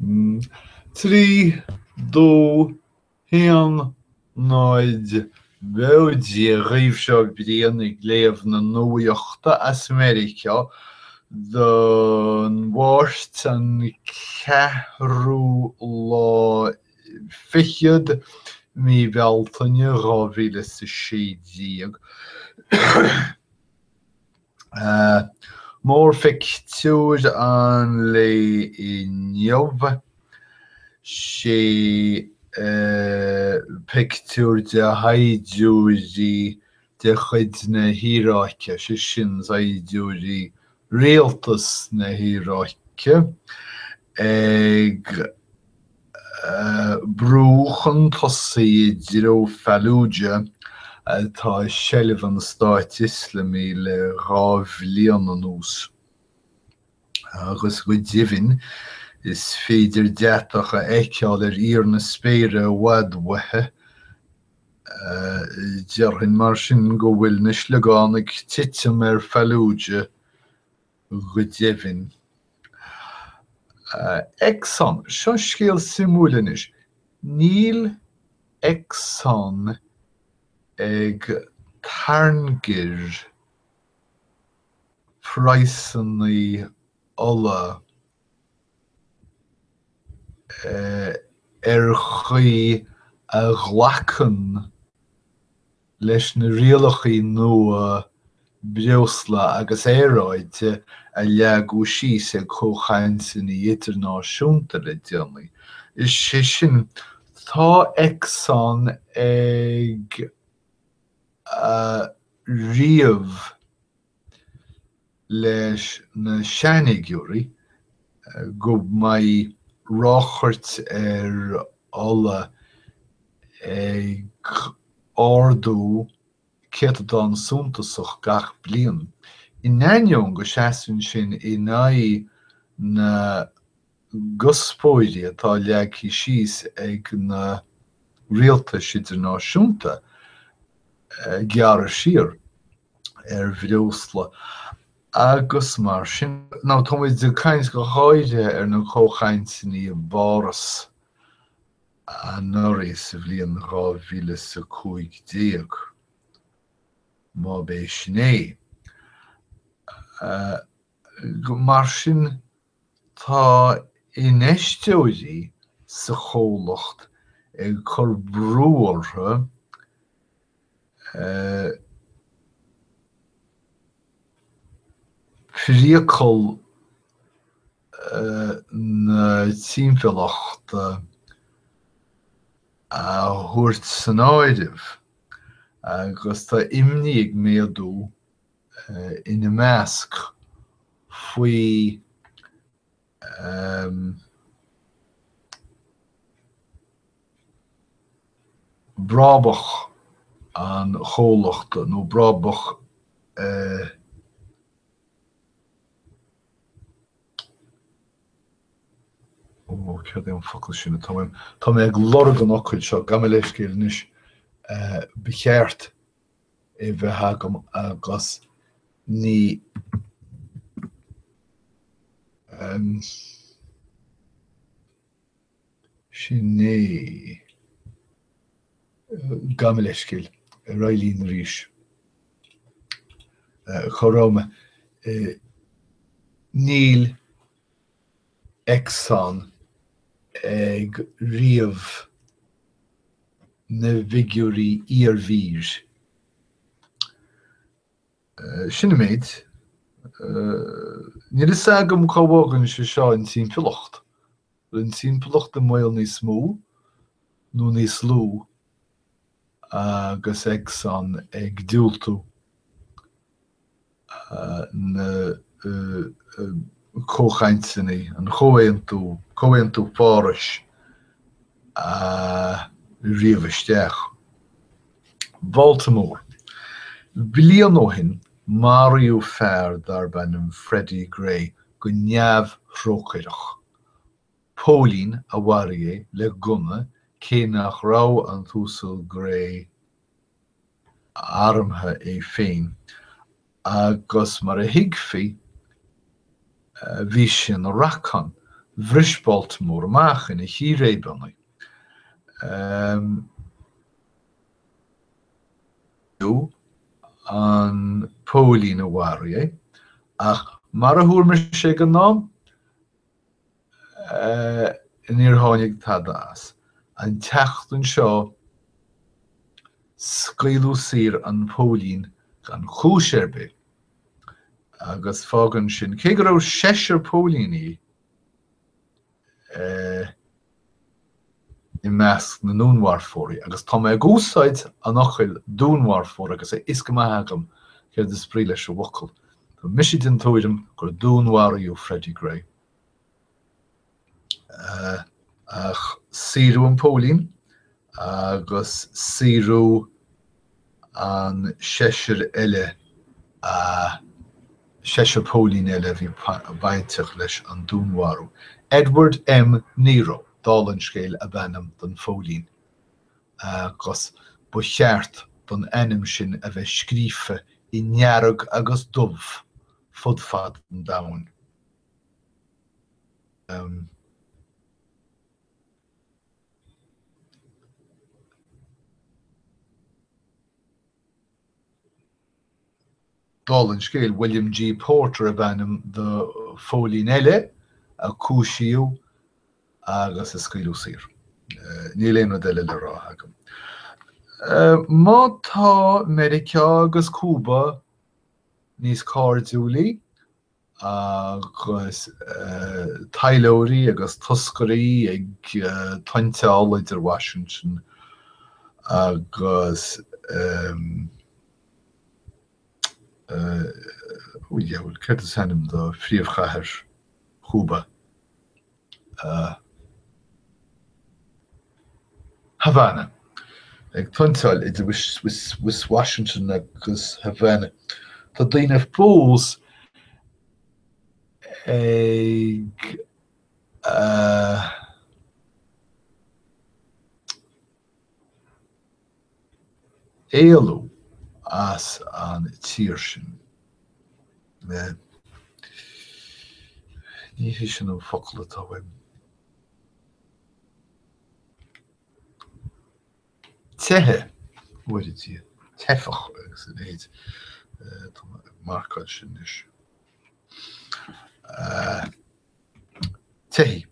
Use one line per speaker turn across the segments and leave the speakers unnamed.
3, 2, 1, 0, Beo Dia dhaoibh seo Brian ag léamh na nuachta as Meiriceá don Mháirt an ceathrú lá fichead mí Bealtaine 2016. Mórphictiúr an lae inniu, sé pictiúr de shaighdiúirí de chuid na hIaráice, sé sin saighdiúirí rialtas na hIaráice, ag brú chun tosaigh i dtreo Fallujah atá i seilbh an Stáit Ioslamaigh le 2 bhliain anuas. Agus go deimhin, is féidir deatach a fheiceáil ar íor na spéire i bhfad uathu. Déarfainn mar sin go bhfuil na sliogáin ag titim ar Fallujah go deimhin. Exxon, seo scéal suimiúil anois. Níl Exxon ag tairngir praghsanna ola ar chaoi a ghlacann leis na rialacha nua breosla agus aeráide a leagadh síos ag comhchainteanna idirnáisiúnta le déanaí. Is é sin, tá Exxon ag ríomh leis na seanfhigiúirí go mbeidh ráchairt ar ola ag ardú céatadán suntasach gach bliain, in ainneoin go seasann sin in aghaidh na gcuspóirí atá leagtha síos ag na rialtais idirnáisiúnta gearradh siar ar bhreosla agus mar sin. Now tá muid ag caint go háirithe ar na comhchainteanna i bPáras anuraidh sa bhliain 2015, má b'é sin é. Mar sin tá infheisteoirí sa chomhlacht ag cur brú orthu priacal na timpeallachta a thabhairt san áireamh agus tá imní ag méadú ina measc faoi bhrabach an chomhlachta nó brabach Ó, céard é an focal sin atá uaim? Tá mé ag lorg an fhocail seo, gabh mo leithscéal anois. Ba cheart é bheith agam agus ní Sin é. Gabh mo leithscéal. Ar aghaidh linn arís. Cá raibh mé? Níl Exxon ag ríomh na bhfigiúirí iarbhír. Sin an méid. Níl fhios agam cá bhfágann sé seo an timpeallacht. Bhfuil an timpeallacht i mbaol níos mó nó níos lú agus Exxon ag diúltú na comhchainteanna, an chomhaontú, Comhaontú Phárais a ríomh isteach. Baltimore. Bliain ó shin, maraíodh fear darb ainm Freddie Gray go neamhthrócaireach. Póilín a mharaigh é le gunna cé nach raibh an tUasal Gray armtha é féin agus mar a thuigfí bhí sé ina racán. Bhris Baltimore amach ina chíréibeanna. An póilín a mharaigh é, ach mar a thuar mise ag an am, níor tháinig tada as. An tseachtain seo, scaoileadh saor an póilín gan chúis ar bith, agus fágann sin, cé go raibh seisear póilíní i measc na ndúnmharfóirí, agus tá mé ag úsáid an fhocail dúnmharfóir agus a fhios go maith agam céard is brí leis an bhfocal, tá mise den tuairim gur dúnmharaíodh Freddie Gray. Ach saoradh an póilín agus saoradh an seisear eile a seisear póilín eile a bhí bainteach leis an dúnmharú. Edward M. Nero, dála an scéil, ab ainm don phóilín agus ba cheart don ainm sin a bheith scríofa i ndearg agus dubh fud fad an domhain. Dála an scéil, William G. Porter ab ainm do phóilín eile a cúisíodh agus a scaoileadh saor. Níl aon rud eile le rá agam. Má tá Meiriceá agus Cúba níos cairdiúlaí, agus taidhleoirí agus toscairí ag tointeáil idir Washington agus ó dheabhail, céard is ainm do phríomhchathair Chúba? Havana. Ag tointeáil idir Washington agus Havana. Tá daoine fós ag éalú as an tír sin. Ní hé sin an focal atá uaim. Teitheadh, Mhuire Dia, teifeach agus a leithéid. Tá mé ag marcáil sin anois. Teithigh.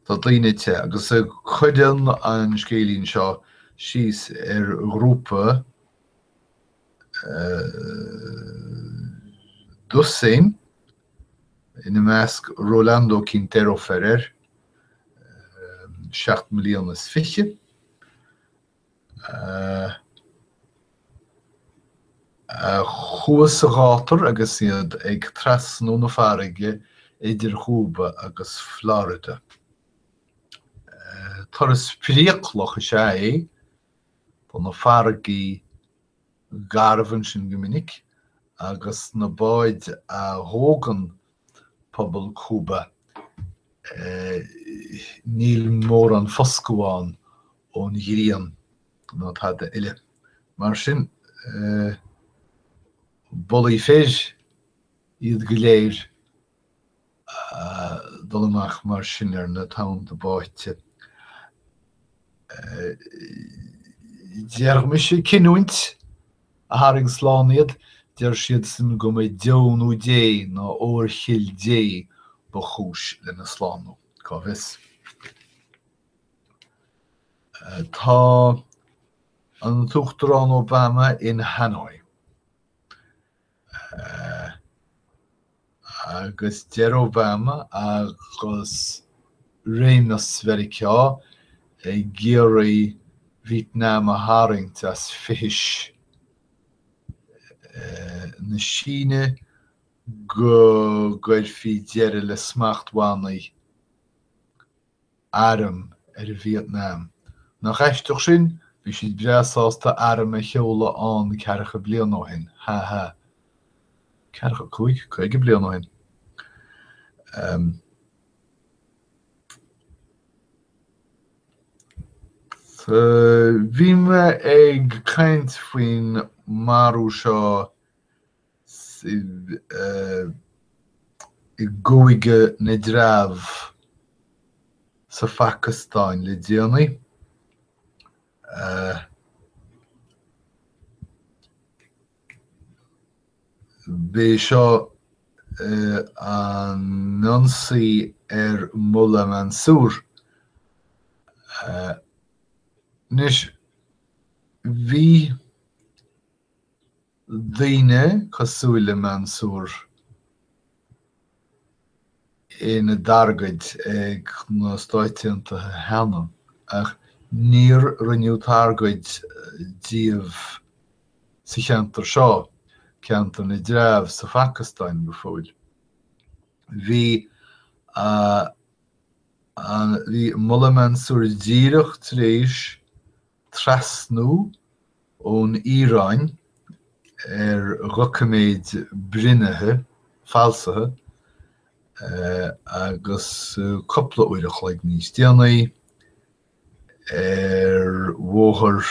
Tá daoine ag teitheadh agus cuireann an scéilín seo síos ar ghrúpa dosaen, ina measc Rolando Quintero Ferrer, 27 mbliana, a chuaigh sa ghátar agus iad ag trasnú na farraige idir Chúba agus Florida. Turas priaclach is ea é, tá na farraigí garbh ansin go minic agus na báid a thógann pobal Chúba, níl mórán foscadh ann ón ghrian ná tada eile. Mar sin, bulaí fir iad go léir dul amach mar sin ar na tonnta báite. Déarfadh mise cinniúint a tharraing slán iad, deir siadsan go mba deonú Dé nó óirchill Dé ba chúis lena slánú. Cá bhfios? Tá an tUachtarán Obama in Hanoi. Agus deir Obama agus réimeas Mheiriceá ag iarraidh Vítneam a tharraingt as fithis na Síne go gcuirfí deireadh le smachtbhannaí arm ar Vítneam. Nach aisteach sin? Bhí siad breá sásta arm a sheoladh ann ceathracha bliain ó shin. Ha ha. Ceathracha 5, 50 bliain ó shin. Bhí mé ag caint faoin marú seo i gCúige na dTreabh. Sa Phacastáin le déanaí. B'é seo an t-ionsaí ar Mullah Mansour. Anois, bhí daoine cosúil le Mansour ina dtargaid ag na Stáit Aontaithe cheana, ach níor rinneadh targaid díobh sa cheantar seo, ceantar na dtreabh sa Phacastáin, go fóill. Bhí bhí Mullah Mansour díreach tar éis trasnú ón Iaráin ar dhoiciméid brionnaithe, falsaithe, agus cúpla uair a chloig níos déanaí, ar bhóthar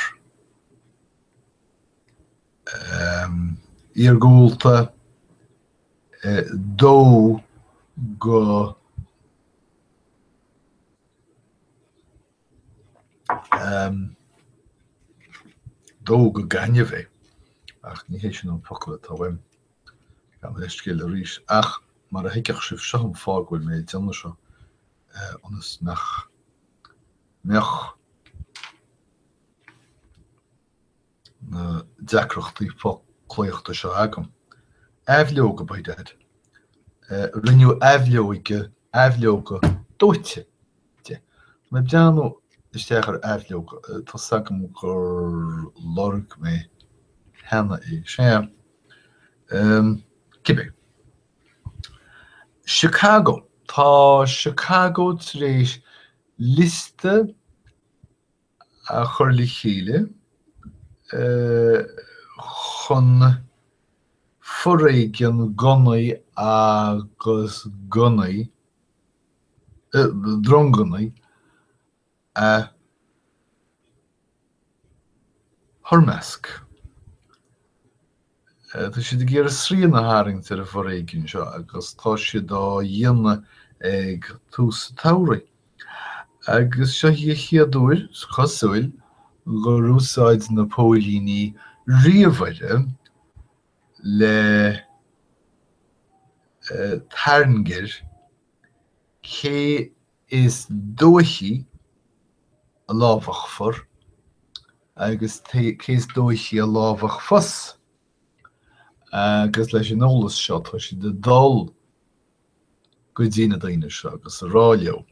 iargúlta, dódh go. Dódh go gaineamh é, ach ní hé sin an focal atá uaim. Gabh mo leithscéal arís. Ach mar a thuigfeadh sibh, seo an fáth go bhfuil mé ag déanamh seo, ionas nach mbeadh na deacrachtaí foclaíochta seo agam. Aibhleoga, by dad. Rinneadh aibhleoige, aibhleoga dóite de. Tá mé ag breathnú isteach ar aibhleoga, tá's agam gur lorg mé cheana é. Sea. Cibé. Chicago. Tá Chicago tar éis liosta a chur le chéile chun foréigean gunnaí agus gunnaí, dronghunnaí a thoirmeasc. Tá siad ag iarraidh srian a tharraingt ar an bhforéigean seo agus tá siad á dhéanamh ag tús an tsamhraidh. Agus seo í an chéad uair, is cosúil, gur úsáid na póilíní ríomhaire le tairngir cé is dóichí a lámhachfar agus cé is dóichí a lámhachfas. Agus leis an eolas seo tá siad ag dul go dtí na daoine seo agus a rá leo,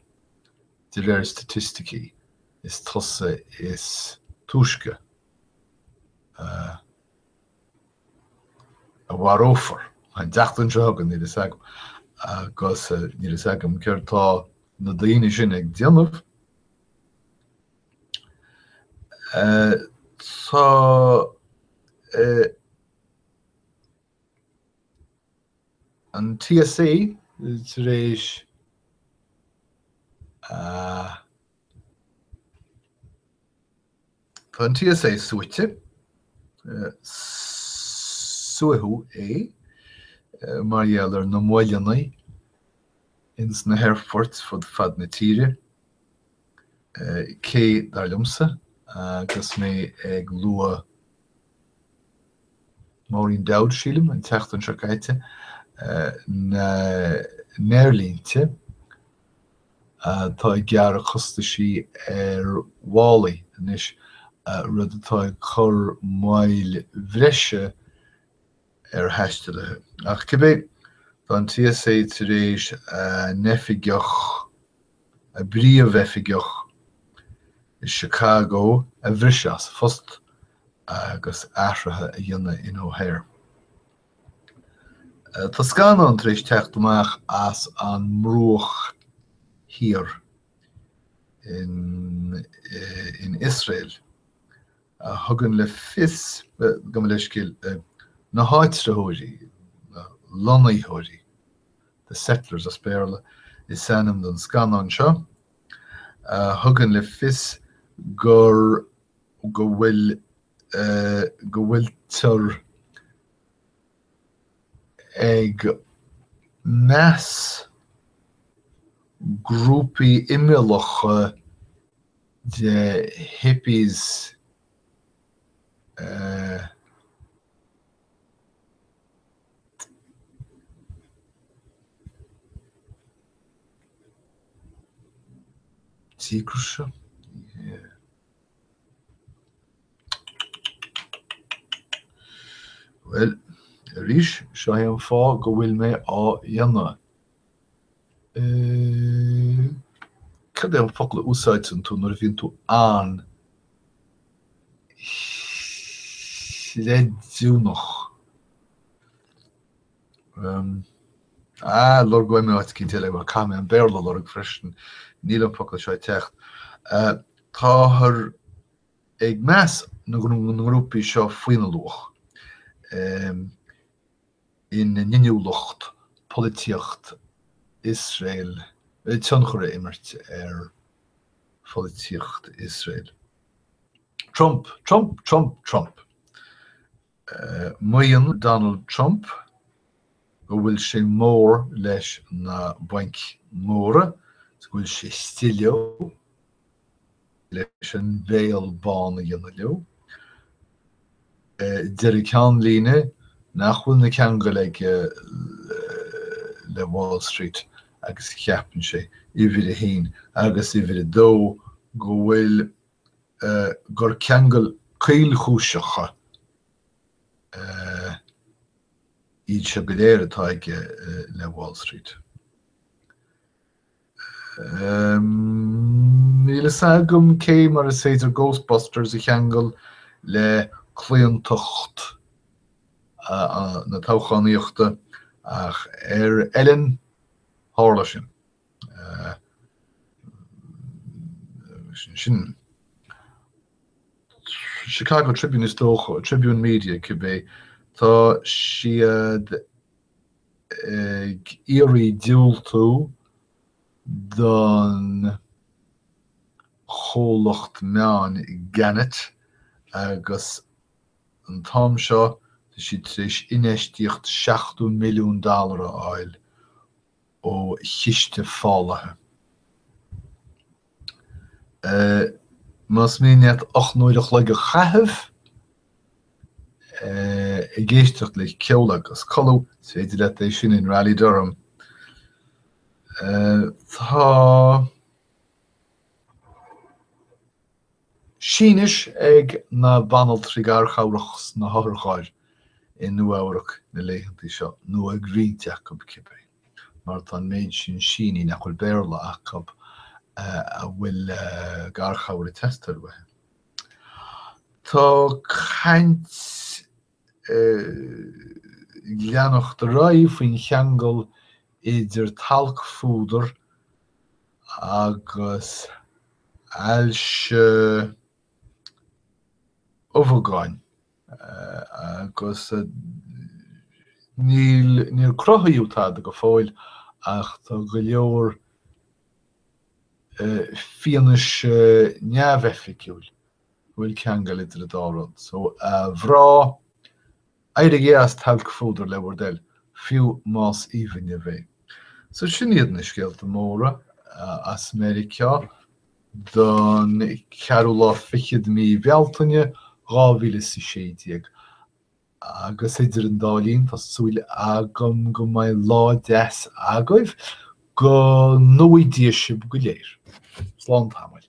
de réir staitisticí, is tusa is túisce a a mharófar. An tseachtain seo chugainn, níl fhios agam. Agus níl fhios agam céard tá na daoine sin ag déanamh. Tá an TSA tar éis a. Tá an TSA suaite, suaitheadh é mar gheall ar na moilleanna ins na haerfoirt fud fad na tíre, cé, dar liomsa, agus mé ag lua Maureen Dowd, sílim, an tseachtain seo caite, na n-aerlínte atá ag gearradh costaisí ar mhálaí anois, rud atá ag cur moill bhreise ar thaistealaithe. Ach cibé, tá an TSA tar éis a n-oifigeach, a bpríomhoifigeach i Chicago a bhriseadh as a phost agus athruithe a dhéanamh in O'Hare. Tá scannán tar éis teacht amach as an mBruach Thiar in Iosrael a thugann le fios, gabh mo leithscéal, na háitritheoirí, na lonnaitheoirí, The Settlers as Béarla is ainm don scannán seo, a thugann le fios gur go bhfuil go bhfuiltear ag meas. grúpaí imeallacha de hippies Díograiseacha? Ní hea. Bhuel, arís, seo é an fáth go bhfuil mé á dhéanamh. Cad é an focal a úsáideann tú nuair a bhíonn tú an-chreidiúnach? Ah, lorgóidh mé áit eicínt eile, bhuel, caithfidh mé an Béarla a lorg freisin, níl an focal seo ag teacht. Táthar ag meas na ngrúpaí seo faoina luach ina n-inniúlacht polaitíocht Iosrael, tionchar a imirt ar pholaitíocht Iosrael. Trump, Trump, Trump, Trump. Maíonn Donald Trump go bhfuil sé mór leis na bainc mhóra is go bhfuil sé istigh leo leis an béal bán a dhéanamh leo. Deir a cheannlíne nach bhfuil na ceangail aige le Wall Street agus ceapann sé, uimhir a haon agus uimhir a dó, go bhfuil gur ceangail caolchúiseacha iad seo go léir atá aige le Wall Street. Níl fhios agam cé mar is féidir Ghostbusters a cheangal le claontacht na toghchánaíochta ach ar Ellen, tharla sin. Sin Chicago Tribune is dócha, Tribune Media cibé, tá siad ag iarraidh diúltú don chomhlacht meáin Gannett agus an t-am seo tá siad tar éis infheistíocht 70 milliún dollar a fháil ó chiste fálaithe. Más mian leat 8 n-uair a chloig a chaitheamh ag éisteacht le ceol agus codladh, is féidir leat é sin in Raleigh Durham. Tá Sínis ag na banaltraí garchabhrach sna hotharchairr i Nua-Eabhrac na laethanta seo, nó ag roinnt acu cibé, mar tá an méid sin Sínigh nach bhfuil Béarla acu a bhfuil garchabhair ag teastáil uathu. Tá caint ag leanacht ar aghaidh faoin cheangal idir talcphúdar agus ailse ubhagáin agus níl, níor cruthaíodh tada go fóill ach tá go leor fianaise neamhoifigiúil go bhfuil ceangal idir an dá rud. So, a mhná, éirígí as talcphúdar le bhur dtoil, fiú más aoibhinn libh é. So sin iad na scéalta móra as Meiriceá don ceathrú lá fichead de mhí Bhealtaine 2016. Agus idir an dá linn, tá súil agam go mbeidh lá deas agaibh. Go ngnóthaí Dia sibh go léir. Slán tamaill.